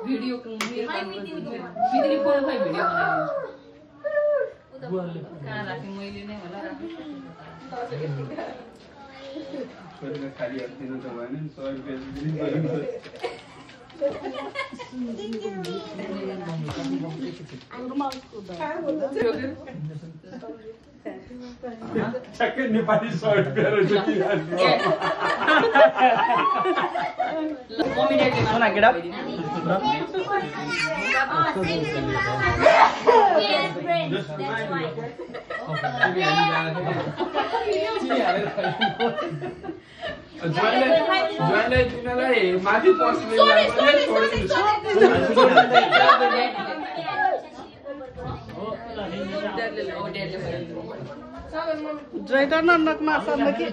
Video कहाँ राखेँ मैले नै होला खाली दिनु त भएन नि 100 रुपैयाँ ठ्याक्कै नेपाली 100 रुपैयाँ रहेछ ज्वाइनलाई तिमीलाई माथि पस्ने ड्राइभर नक मार्छ कि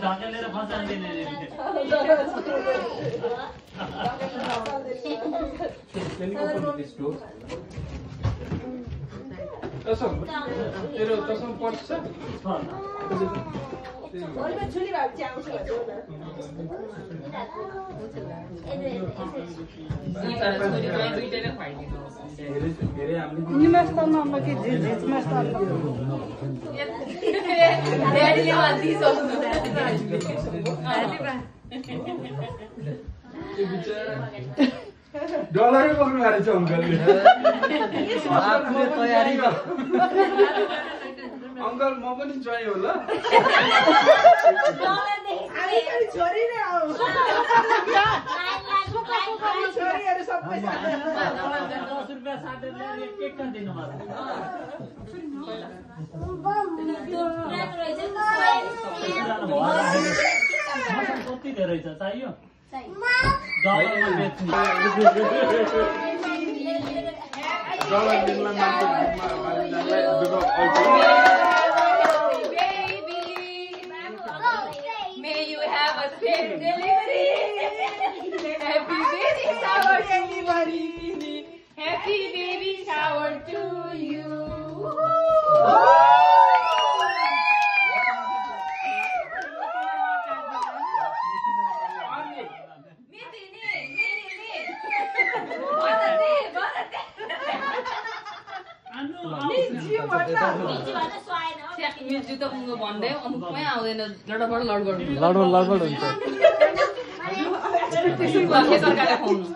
तेरो तसम पर्छ डलरै बोक्नु भएको छ अङ्कलले अङ्कल म पनि जोइन होला चाहियो May you have a safe delivery. Happy baby shower delivery. Happy baby shower to you. Music त उनको भन्दै अमुकमै आउँदैन लडबड लडबड हुन्छ एकअर्कालाई खुवाउनु